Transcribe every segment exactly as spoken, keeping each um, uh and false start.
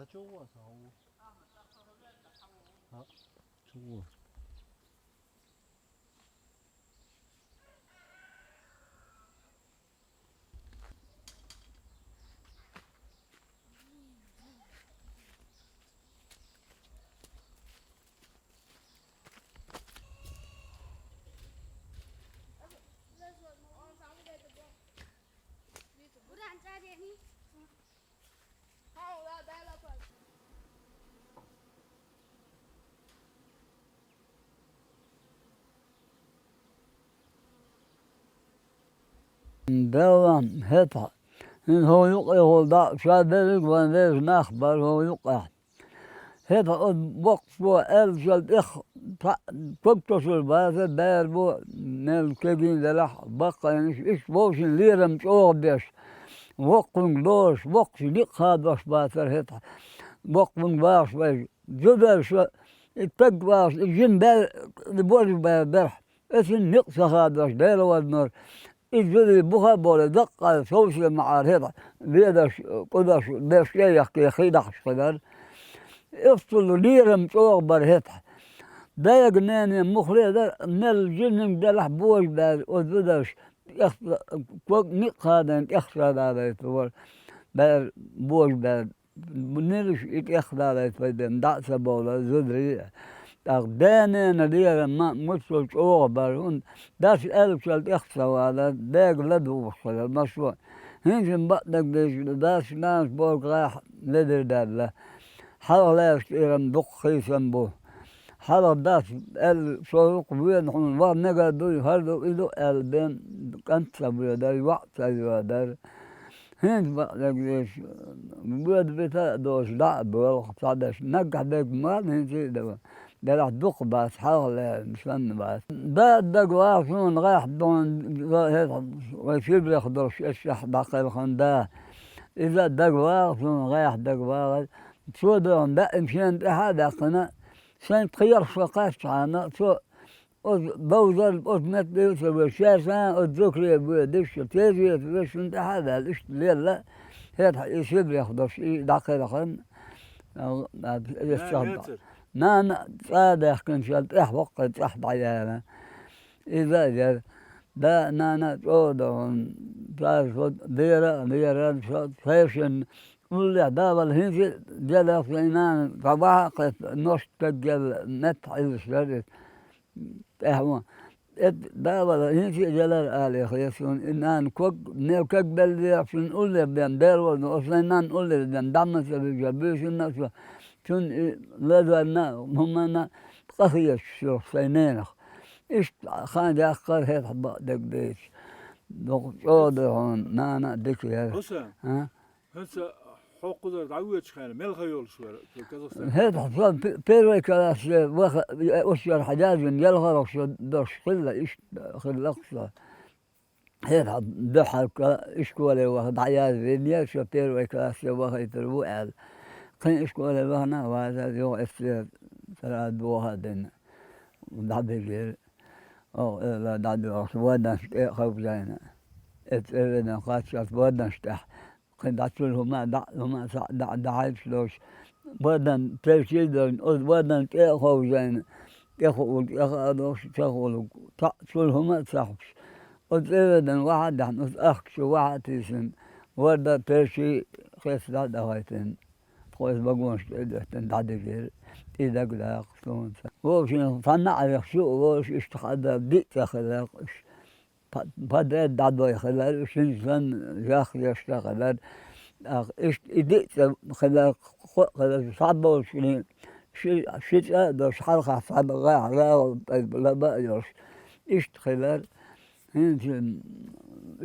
Чугуо сан хӀу? Чугуо. Делан хӀетахь. ХӀинца хӀокху юккъехула дӀа а ша берриг а вайн вежа нах бара хӀокху юккъехь. ХӀетахь оцу боккхачо аьллачул тӀех цхьаъ ког тосуш бацара, бер бу, мел кегий делахь а, баккхийнаш, иштта вовшийн лерам чӀогӀа беш, воккханга лоруш, воккхачу ницкъ хадош бацара хӀетахь, воккханга вахаш вайша. Зударша, и стаг вахаш, и жима бер, и божа бер берахь. Эцин ницкъ ца хадош, Делан вазнор. И зударий буха а бовлий, даккхий совсем маӀара хӀетахь, ведаш, кӀудаш, берш тӀе а яхкий, хи дахьаш хилар. Оццул лерам чӀогӀа бара хӀетахь. Дага, нене муххале а дара, мел жиманиг делахь божа бер, оцу зударша тӀех, ког ницкъ хадийна тӀех ша далайта вара, бер, божа бер. Нераш и тӀех далайта вай ден дӀа а ца бовла, зударий а. ТӀаккха да-нана лерам ма муьлхха чӀогӀа бара, хӀунда дас аьллачул тӀех ца вала, дега ладугӀуш хилар, массо а. ХӀинца бакъдерг дийцича, дас-нанас бохург гӀайгӀа ледара даьлла. Хьалха лаьтташ тӀера-м дуккха хийцам бу. Хьалха дас аьлла, со юкъа воьду хьуна, ваха мегар дуй, хӀара ду, и ду аьлла бен, кӀант ца воьдар, йоӀ ца йоьдар. ХӀинца бакъдерг дийцича, воьду бита а доцуш, дӀа а боьлху, цхьаберш наггахь дерг ма-, хӀинца а ду. Делахь дукха бац, хьалха лерина санна бац. Да а дагаваха суна гӀехь дохна, хӀетахь вай Сибрех долуш эшшехь дӀакхелхина да. Иза а дагаваха суна гӀехь дагавахар. Цо доьхна даим шена тӀаьхьа а даьккхина, сайн пхи ярх шо кхаьччахьана, цо оцу довзар, оцу метта дийла ца веш, шаьш а оцу зокре воьдуш, тезета вешан тӀаьхьа а ваьлла, иштта лелла, хӀетахь и Сибрех долуш, и дӀакхелхина. Нана цӀа а даьхкинчул тӀаьхьа воккхачу цӀахь дӀаяьлла. Иза а яра. Да а, нана а чӀогӀа дохуна, цара со дера а дера, со шайшинна уллехь да вала хӀинца а делахь, сайн нана дӀаваха а кхетта, ношта стаг елла метта Ӏиллаш дара иза. ТӀаьхьо, эт да вала хӀинца а делара алий хета суна, и нана ког, мел ког белла дехьа шуна уллера бен, Делан вазнор, оцу сайн нанна уллера бен, дӀа ма ца вижа, буьйсанна а со, цунна и лазарна а, хӀуманна а къахеташ йолуш сайн ненах. Иштта хан яккхара хӀетахь бакъдерг дийцича. Дукха чӀогӀа ду хьуна, нана а дика яра. Хьусан, а? ХӀинца хьо кхузара дӀавоьдучу хенахь мел хан йолуш вара цу Казахстане? ХӀетахь со пе-, первый классе ваха, э, уьш яра хьан яздина, ялхалгӀа шо долуш хилла, иштта хилла-кх со. ХӀетахь дуьххьалка ишколе ваха дӀаяздинера, со первый классе вахийтур ву аьлла. Кхин ишколе вахана а вазар, юха эццера цара дохо а дина, дӀабигира. Оха эла дӀадоьлхуш, ваннаш тӀе а ховзийна. Эццера вена кхаччалц ваннаш тӀехь. Кхин дӀа цуьнан хӀума а, дӀа хӀума а, схьа а дӀа, дӀахьаьжча долуш, ваннан перчий а дойна, оцу ваннан тӀе а ховзийна, тӀехула тӀе а хаа долуш, цахула цхьаъ цуьнан хӀума а ца хьуш. Оцу цӀе а вена ваха а даьхна, оцу ахка чу ваха а тийсина, ворда а, перчий а хеста дӀа а дахийтина. Тхо иза вагонаш тӀе а доьттина, дӀадигира. И дагадаккха суна. Вовшийн цхьана а Ӏехаш ю а волуш, иштта хьадар диъ цӀа хилла-кх уьш. Па-, подъезд дӀадой хилар, шина санна, жах еш ца хилар. ТӀаккха иштта и диъ цӀа хилар, кхо а хилар, схьаболчуьнан ши, ши цӀа а долуш, хьалхахь цхьа гӀайгӀа, гӀайгӀа лаба а йолуш. Иштта хилар, хӀинца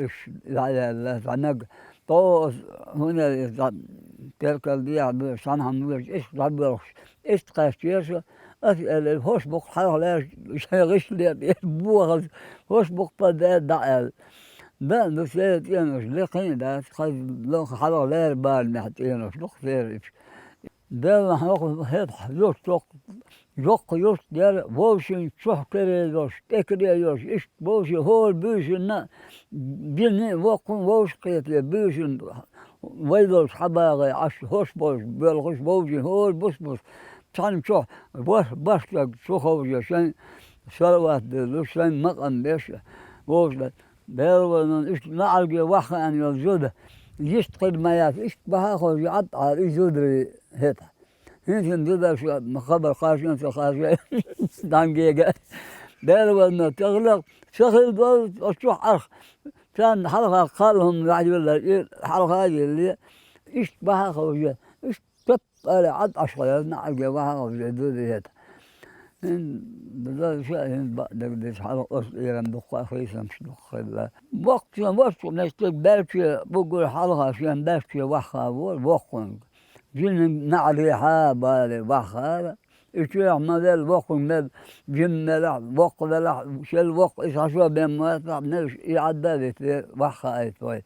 уьш дӀаяьлла, цхьа наг, тӀо оцу хӀунда иза дӀа, перкал дехьа боьлхуш, цхьана хьан вуьйш, иштта дӀабоьлхуш, иштта кхаьччера со, аса элира, хӀорш бу-кх хьалха лаьраш шайн гӀишле тӀе бохаза, хӀорш бу-кх подъезд дӀа аьлла. Дан а ду церан цӀенош, лекхий а дац, хаза ло-, хьалха лаьран барамехь цӀенош ду-кх церан уьш. Деллахь хӀокху хӀетахь юрт йоккха, йоккха юрт яра, вовшийн чохь каре йолуш, тӀекаре йолуш, иштта вовшийн хӀора буьйсанна а, бина а, воккхун а вовшахкхетий буьйсанна Вай долчу хьабагӀе Ӏаш, хӀорш болуш, боьлхуш, вовшийн хӀора бус-бус. Цхьана чохь баш-, баштаг чу ховша, шайн салават диллуш, шайн макъам беш, вовшаш. Дела вайна, иштта наӀарге ваха хиъна йолу зуда, йист хир ма яц, иштта баха а ховша, Ӏад Ӏара и зударий хӀетахь. ХӀинца ду даш хабар кхачан ца кхача, дӀангега. Дела вайна, тахана ца хилла долу оцу чохь Ӏарх. Царна хьалха кхалла хӀума ваьхьа йилла, и хьалха а йилле, иштта баха а ховша, иштта тап аьлла Ӏад Ӏаш хьо яз наӀарге ваха а ховша, ду дехьа. ХӀинца ду даш а, хӀинца бакъдерг деза, хьалха оцу тӀеран дуккха а хийсамаш дуккха хилла. Воккхачун, воккхачун стаг баьлче буггур хьалха шен баьлче ваха вора воккхунга. Жинан наӀарехьа бале вахара, и чоьхьа ма велла, воккхунга мел, жима велахь, воккха велахь, шел воккха иза хьашо бен моьттахь, мелаш и Ӏадда а витте, ваха хаийта вай.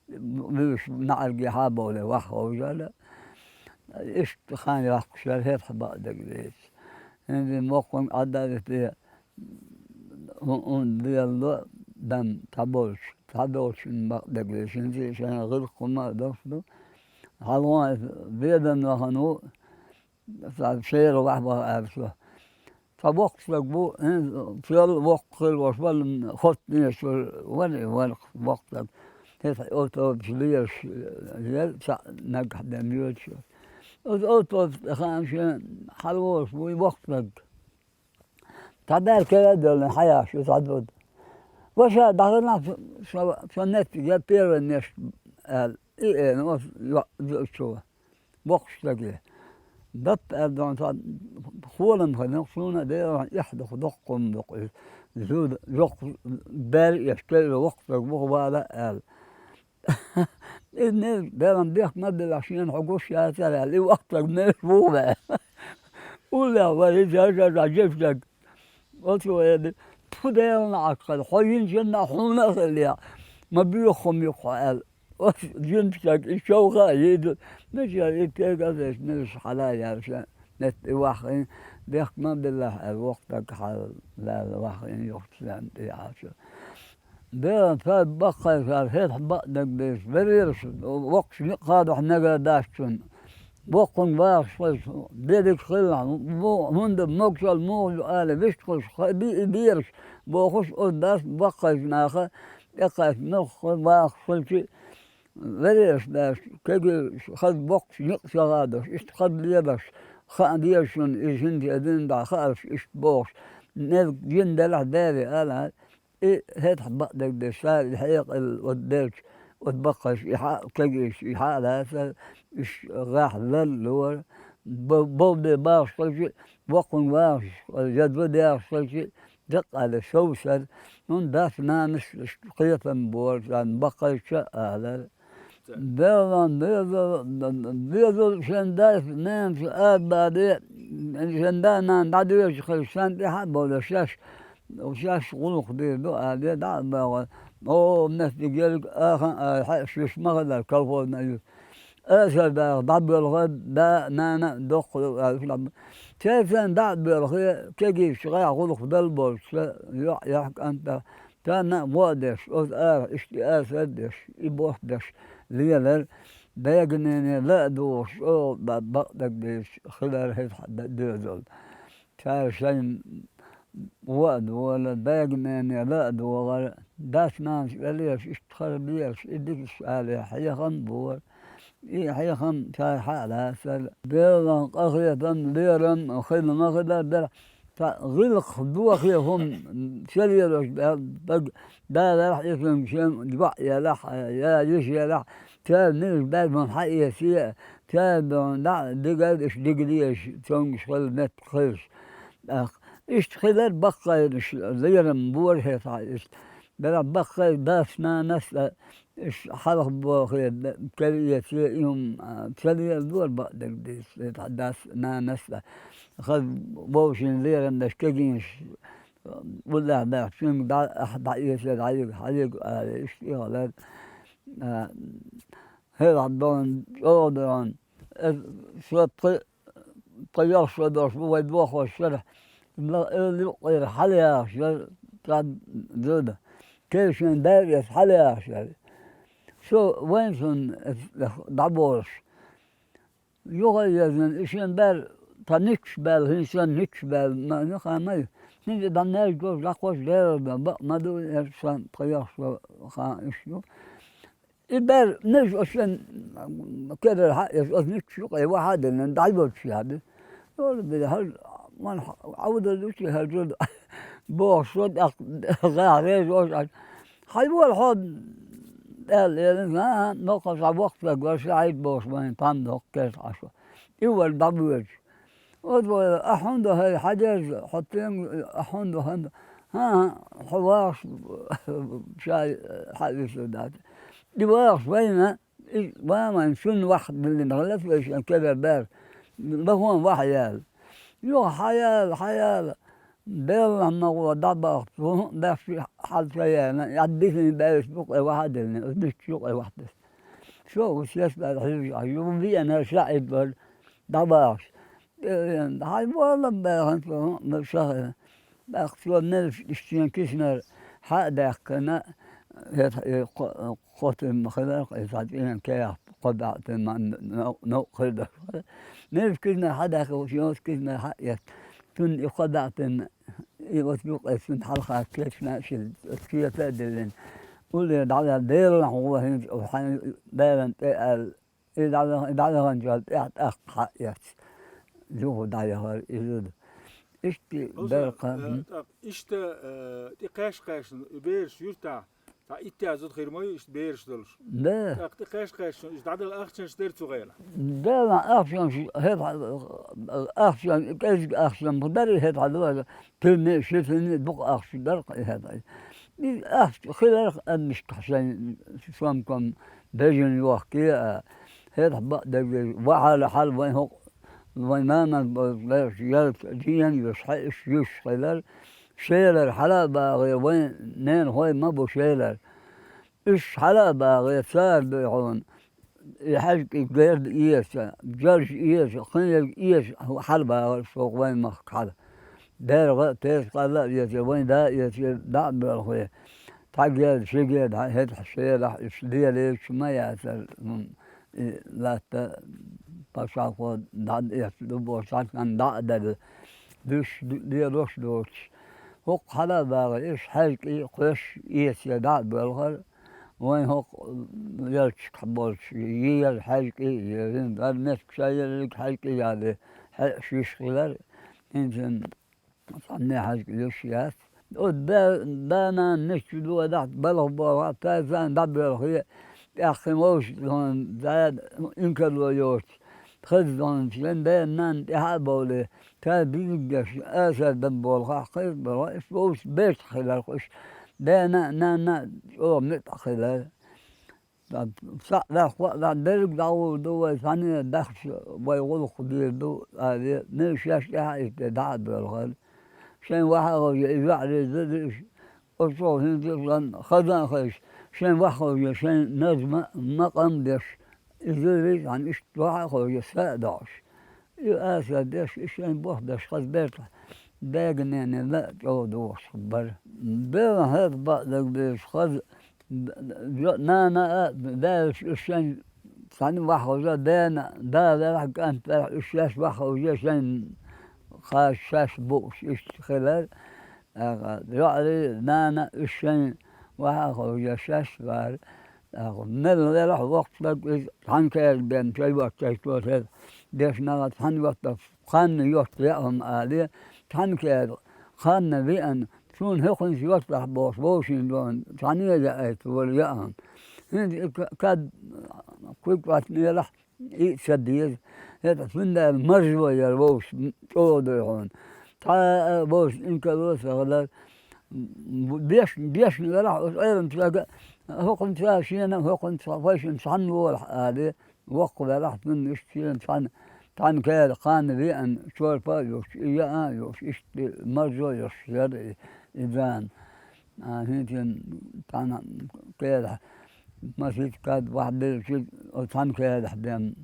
Вуьйш наӀаргехьа а бовле, ваха вовжа а. Иштта хан йоккхуш яра, хӀетахь бакъдерг деза. ХӀинца воккхунга Ӏадда а витте, хӀун, хӀун лелало, дам цхьаболчу, цхьаболчун бакъдерг деза. ХӀинца шайн гӀиллакх хӀума а долуш ду. Хьалха иза ведан вахана ву, цхьа шера ваьхьа баха аьлла со. Цхьа воккха стаг ву, хӀинца соьл воккха хир волуш вара, хоттанеш вара, вара и вара воккха стаг. ХӀетахь автобус лелаш, яра цхьаъ нагахь бен йоьдуш. Оцу автобус тӀе хаам шен хьалаволуш ву и воккха стаг. Цхьа бер кара а делла, хьаяхаш ю цхьа зуда. Ваша, дӀахӀинахь со, со, со меттиг, я первый место, аьлла, и эна оцу йо-, зудчо, воккхачу стаге. Даппа аьлла, цхьа холам хинарх, суна а Делан эхь дукха доккха хӀума доккху иза. Зуда, йоккха бер эшка, воккха стаг ву-кх вала аьлла. Иза мел, Делан бехк ма биллахь, шена хьо гуш яцара аьлла, и воккха стаг мелаш ву ваьлла. Уллехь вара иза, жа-жа-жа, жима стаг. Оцо элира: «Тфу, Делан Ӏаккхал, хьо йинчунна хьуна а хилла, ма боьха хӀума ю-кх хьо», — аьлла. Оцу жима стаг и човха а йийду, мичара и кегазеш мелаш хьала а яьлла, шен метта и ваххийна, бехк ма биллахь аьлла, воккха стаг хьалаваьлла ваххийна юхатоьхна тӀехьа. Делан цара баккхайшкара хӀетахь бакъдерг деза, вежарий, воккхачу некъ хадахь мегар дац цунна. Воккхунга вахаш хилча, дерриг хилла, ву-, хӀунда могушалла муха ю ала вистхуьлуш, ха-, би-, и бераш бохуш, оцу дас баккхайчу наха тӀекхаьчна муха вахаш хилча, вежарий, кегий, хаза боккхачу некъ ца хадош, иштта хаза лелаш, хаа деза шуна, иза хӀинца я дина дӀа хаалаш, иштта бохуш, мел гина делахь, Деле ала, и хӀетахь бакъдерг деза, цара и хьекъал оцу делча, оцу баккхайша и хьа а, кегийша и хьа а лацара, уьш гӀехь ларлора, бо-, бовде бахаш хилча, воккхунга вахаш, я зуда яхаш хилча, декъала совсара, хӀунда дац-нанас кхетам бора, царна баккхайча а алара. Делан дезал, дезал шен дас-нанас арабаде, шен да-нана дӀадоьжуш хилча, шен тӀаьхьа а бовлуш, шаьш, шаьш гӀуллакх дийр ду аде, дӀа а баьгӀо. О, меттиг ерриг ахан а хьаьаш йиш ма хилара, колхозна а ю. Асар даха дӀабоьлху, да-нана а доккха ду аьлла. Церан дӀа а боьлхий, кегийчу гӀехь гӀуллакх дала болчу йоӀ яхь кӀант а, царна а гӀо а деш, оцу арахь иштта и асар а деш, и боху деш лелар, бегнене ла а дугӀуш, чӀогӀа ба-, бакъдерг дезаш хилар хӀетахь доьзал. Цара шайна гӀо а долу, бегнене ла а догӀар, дас-нанас веллераш иштта хала лелаш, и дикачу алий хьехам а бора. И хьехам цара хьа а лацара. Делан къахетам, лерам а хила ма хилар дара. Цхьа гӀиллакх дохе хӀума ца лелош баьлла стаг, даларх а, иза шен йоӀ елахь а, я йиша елахь а, цара милаш баьзна хьаэце а, цара дӀа а дигара, иштта дигадезаш, цомгуш хила меттиг хилча. ТӀаккха иштта хилар баккхайнаш, лерам бора хӀетахь иштта. Делахь баккхий дас-нанас а, иштта хьалха бохе, кара эце, и хӀума, а, ца леладора бакъдерг деза, хӀетахь дас-нанас а. Хаза вовшийн лерам беш кегийнаш, уллехь баьхча, цуьнга дӀа-, ахь дӀаэце, дӀайига, хьайига, ала, иштта и хилар. А, хӀетахь долу чӀогӀа долу, иза со пхи-, пхи-ялх шо долуш бу вай дохош шарахь, ла-, ла-, юккъера хьалаяхаш яра цхьа зуда. Кешнан даьргас хьалаяхаш яра. Со вайн цунна дӀаболуш. Юха а езна, и шен бер, тхан нуьцкъаш баьлла, хӀинца нуьцкъаш баьлла, ма, юха а ма ю. ХӀинца дӀа маьждигаш дӀакхочуш Делан бакъ ма ду, эр сан тхайош со хан иштта ю. И бер, нуьцкъаш оцу шен керара хьаэца, оцу нуьцкъаш юкъе вахьа а диллина, дӀайоьдуш яхьа ду. Йола били, хӀара, ван хьа-, Ӏовдал ду ши хӀара зуда, бохуш, со тӀаккха гӀехьа вежа ош Ӏаш. Хьайвала хьо, аьлла элира, а, а, ноккха цхьа воккха стаг вара, ша Ӏийта бохуш, вайн тхан доккха керта Ӏаш. И вара дӀабоьдуш. Оцу вара, а хьун ду хӀара, хьан деза, хьо тем, а хьун ду хӀан ду? ХӀан-хӀа, хьо вахаш, ша хьаьвсина дац. И вахаш вайна, и ван вайн шун вахь диллина хилла, вай шен кедара бер. Лахона вахь яьлла. Юха хьаяьлла, хьаяьлла. Делахь ма гӀо дӀабахча, хӀун а баьхча хьал ца яьлла, яд дисина баьллаш букъе вахьа а диллина, оцу нуьцкъаш юкъе вахьа дисина. Со ву сес баьлла хьуьжа, а юха веана ша Ӏийта вара дӀабахаш. Э, хьайн валла баьхна со, хӀун а ма шахана. ТӀаккха цо меллаша иштта шен киснара хьа а даьккхина, хӀета и кхо-, кхо тӀем ма хиларх, и цхьа цӀена кехат, кхо бӀе тӀем ма нов-, новкъа хир дара. Меллаша киснара хьа даьккхина, шен оцу киснара хьа а эцна. Цунна и кхо бӀе тӀем, и оцу юкъе цунна хьалха кечна а шилла, оцу кета а диллина. Уллера дӀаваьлла, Делахь гӀо хӀинца, хьайн баьран тӀе аьлла, И дӀаваха-, и дӀаваханчул тӀаьхьа тӀаккха хьаэцна. Юха дӀаяхара и зуда. Иштта Хьуза, дара кхана. э, тӀаккха иштта, э, тӀе кхаьш-кхаьшна и бераш юьртахь, цхьа иттех зуда хир ма ю, иштта бераш долуш. Да. ТӀаккха тӀе кхаьш-кхаьшна, иштта дӀадала ахчанаш дара цу гӀелахь? Да, ма ахчанаш, хӀета, ахчан, кӀезиг ахчанаш дара, хӀета хьалвала. Туьрне а, ши туьрне а дукха ахча дара-кх и хӀета. Иза ахча хиларх аьннашкахь шайн сомком бежана йохке а, хӀетахь бакъдерг деза, вахьала хьала вайн хӀокху, вайн нанас болчу лаьраш ялта дийна йолуш, хьаьаш юьсуш хилар, шелара хьала а багӀе, вайн ненахой ма бу шелара. Уьш хьала а багӀе, цара дуй хьуна, и хьаьжкӀиг герда эца, жарж эца, кхин ерг эца, хьала багӀар со вайн махка хьала. ДерригӀа а, тесакхалла а эца, вайн да а эца, дӀа а боьлхий. Цхьа герда, ши герда, хьан хӀетахь шелахь, уьш лелийча ма яцара, хӀума, и латта пачхьалкхо дӀа а эцна ду бохуш, цхьаьнгхьа дӀа а делла, дуьсуш, лелош а доцуш. ХӀокху хьала а багӀий, уьш хьаьжкӀий, кхоьш а эца, дӀа а боьлхар, Вайн хӀокху ялташкахь болчу, еза хьаьжкӀий а еза, дар меттиг ша ерриг хьаьжкӀий яле, хьаьаш йиш хилар, хӀинца цхьанне хьаьжкӀий йиш яц. Оцу да-, да-нана меттиг чу догӀу дахьа балха боху, цара царна дӀабоьлхий, тӀаккха хин вовшашна, да, инкарло йоцуш, хаза доханчу шен ден-нанна тӀаьхьа а бовлий, цара дизиг деш, асар дан болу хьакхайса бара, иштта вовшашна бертахь хиларх уьш. Дена а, нанна а чӀогӀа муьтӀахь хилар. Ткъа схьа а ваьхна, кхоъ а ваьхна, дерриг дӀагӀур ду вай, цхьаьна а дахча вай гӀуллакх дийр ду, аьлла, мила шаьш тӀаьхьа а йитте дӀа а боьлхара. Шайн ваха а ховший, и жоьӀарий зуда уьш, оццул хӀинца а сан хаза а хезаш, шайн ваха ховший, шайн назма, макъам а деш, и зударий цхьаьна иштта ваха а ховший, са а догӀуш. И аса деш, и шайн бох деш, хаза бертахь, даьга-ненан ла а чӀогӀа догӀуш бара. Белхан хӀета бакъдерг дезаш хаза, д-, д-, нана а, даьллаш уьш шайн цхьаьна ваха ховша, дена, да велахь, кӀант велахь, уьш шаьш ваха ховша, шайн кхача шаьш бууш иштта хилар. ТӀаккха йоӀарий, нана а уьш шайн ваха а ховша, шаьш вара. ТӀаккха мел велахь воккха стаг, иза цхьаьна кера бен чайоттайта хӀета, дешнагӀа цхьаьна йоттарх кханна йотта яа хӀума алий, цхьаьна кера кханна веана, суна хӀокхуьнца йоттахь бохуш, вовшийн дона цхьаьна а яайта вара яа хӀума. ХӀинца и ка-, кад куьг Ӏоттаелахь, и а ца деза. ХӀета цундела маржо яра вовшашна чӀогӀа дуй хьуна. Цхьа а вовшашна инкарло а ца хилар, беш-, бешна велахь оцу Ӏеламчу стага, хӀокхуьнца шена а, хӀокхуьнца вайшинца цхьаьна волахь алий, воккха велахь, цунна иштта шена цхьаьна, цхьаьна кера кханна веана, чорпа а юхуш, и яа а юхуш, иштта маржо а йолуш яра и, и зама. А, хӀинца цхьаьна кера масийтта кад вахьа биллачу, оцу цхьаьна керахь бен,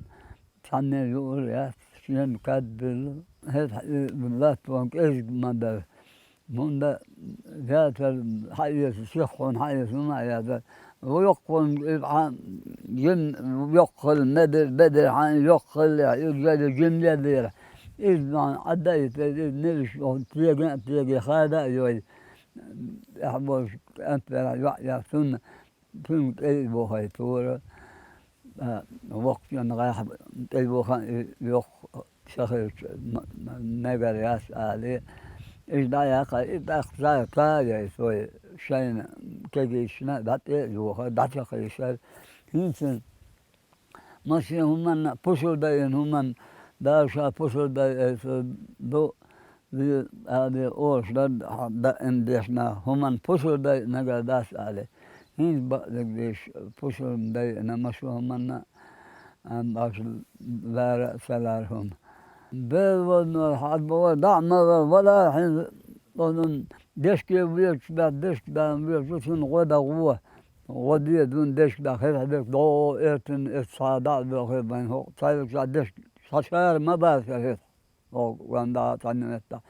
цхьанне юур яц, шена кад билла, хӀета и латтон кӀезиг ма дара. ХӀунда яцара хьаэца, сиххьуна хьаэца ма яцара. Йоккхунга иза хьан, жим йоккха хила, медар, бедар хьан йоккха хила, иза жима лелийра. Иза хьан Ӏадда а йита, иза нилаш йоху тега а тега, хада а йой. Тӏехь болчу кӏант вара йоӀ яц цунна, цуьнга тӏе а бохуьйтура. А, воккхачу гӀайгӀа тӀе ваха и йоккха ша хилча, м-, м-, мегар яц, али. Иза дӀаяьккха, и тӀаккха цара ца а яй, цо шайна кегийчна дӀатӀе а йохура, дӀа ца кхийсара. ХӀинца массо а хӀуманна, пусар дайина хӀуманна, Дала ша пусар дайа ду, Ве, али, оша дан хьан даим дешна, хӀуманна пусар дайа нагахь дац, али. ХӀинца бакъдерг деш, пусар дайина массо а хӀуманна, ам, баш лара а ца лара хӀума. Бер вазанор хьан боху, дӀа а ма вала, вала хьин, оцун дешке везачу баьхна, дешка дан везачу, цунна гӀо дан гӀо. ГӀо де, дун дешка дан, хӀета дешка, догӀу эртина, эццахьа дӀа а доьлхий байн хӀокху, цхьаьллачу дешка, цхьа шара ма бацара хӀета. Оха ван дахьа цхьаьна метта.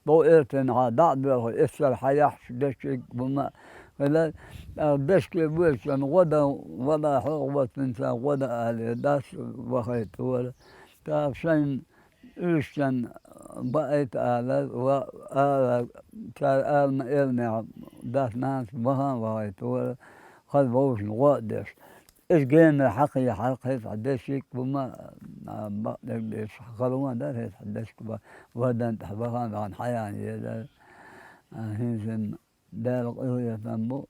Бо эртина хьан дӀа а доьлху, эццара хьан яхьаш дешчиг бу ма хила, а, дешке вуьйцан гӀо дан, вала хьо гӀо цуьнца гӀо дан, али, дас вахайта вара. ТӀаккха шайн уьшчан баайта ала, ва ала, цара ала ма элнехь, дас нанас вахан вахайта вара, хаза вовшашна гӀо а деш. Иза генара хьакхехьара, хӀетахь дешик бу ма, а, бакъдерг деш, халон дара, хӀетахь дешик бу, вадан тӀехь вахан вахан хьаян елара. А, хӀинца Дала къинхетам бу,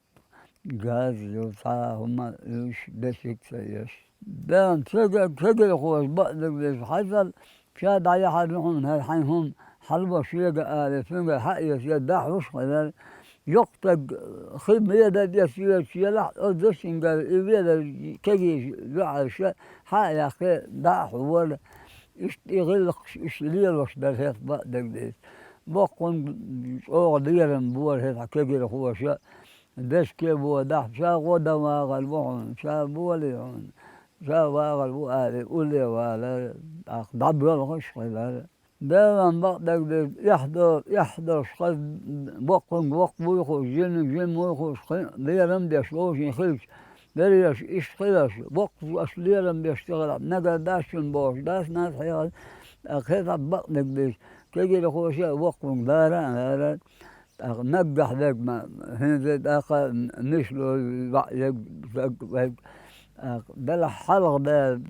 газ ю, цхьа а хӀума уьш дешик ца еш. Бен, цига-, цигархоша бакъдерг деш, хьажал, ша дӀаяхьар ю хьуна, хӀара хьайн хӀума хьалабо шега, али, цуьнгара хьаэца, я дахьуш хилар, йоккха стаг хи меда деш йоьдуш елахь, оцу дашингара и велар кегийчу дуьхьарша хьа а яьккхи, дӀа а хьора. Иштта и гӀиллакхаш, иштта лелош дара хӀета бакъдерг дийца. Боккхунга чӀогӀа лерам бора хӀета кегирхоша, дешке бодахь, ша гӀо дан вагӀар ву хьуна, ша болий хьуна. Ша вагӀар ву, али, улле валар, тӀаккха дӀабоьлхуш хилар. Делан бакъдерг дерг эхь до-, эхь долуш хаза, боккхунга боккха вуй хууш, жиманиг жима вуй хууш, кхин а лерам а деш вовшийн хилча, берригаш иштта хиларш, боккхачу аша лерам беш тӀехарахь, нагара дас шуна бохуш, дас нанас хьехар, тӀаккха хӀетахь бакъдерг дерг, кегирхоша а боккхунга лара а лара, тӀаккха наггахь дерг ма, хӀинца тӀаккха нисло ваъ ерг, саг вайг, тӀаккха делахь хьалха дер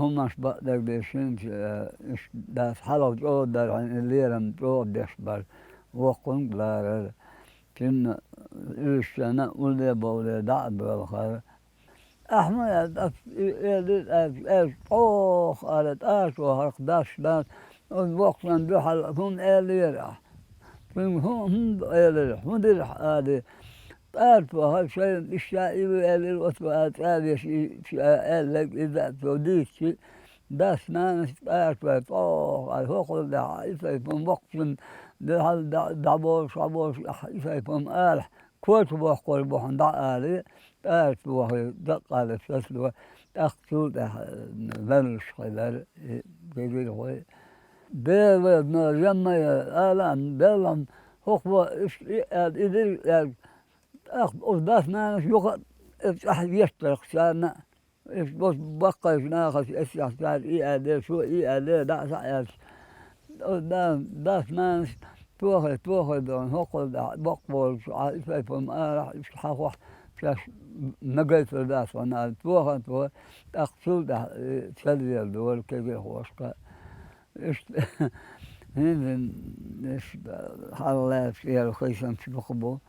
хӀуманаш бакъдерг деш хӀинца, э, иштта дас хьалха чӀогӀа дара хьуна, и лерам чӀогӀа деш бара, воккхунга ларара. Цуьнан уьш санна улле а бовле дӀа а боьлхара. Ахьа ма аьлла, ас и элира, ас, ас чӀогӀа ала, тӀаккха хӀара даш дан, оцу воккхачун дуьхьал хӀунда элира ахьа? Цуьнга хӀун, хӀунда элира, хӀун дира ахьа, али? ТӀарцо хьан шайна иштта и ву элира, оцу а цӀа а веш, и, и, а, аьлларг иза а цо дийцичи, дас-нанас тӀарцо чӀогӀа ала, хӀокхул дахьа, и сайпа воккхачун дуьхьал дӀа-, дӀаболуш, хьаболуш, и сайпа алахь, коча боккхур бу хьуна дӀа, али, тӀарца вахе, даккхалаш сацало, тӀаккха цул тӀаьхьа, э, ларлуш хилар, и, гегирхой. Бер вазанор, жаммай, ала, белхам, хӀокхо, иш, и, аьлла, и дира, аьлла, тӀаккха оцу дас-нанас юха а, э, цӀахь еттарх царна а. Иза бо-, баккхийчу нахаца эсехь цара и аьллера, цо и аьллера, дӀа а схьа аьлча. Оцу да-, дас-нанас тохий, тохий дохийна, хӀокхул дахьа баккхаволчу Ӏа и сайпам арахь, иштта хьахохь, шаьш м-, магайтар дац хьуна аьлла, тоха а тохий, тӀаккха цул тӀаьхьа, э, ца леладора кегирхошка. Иштта, хӀинца, иштта, хьалха лаьцна кӀера хийсамчу дукха бу.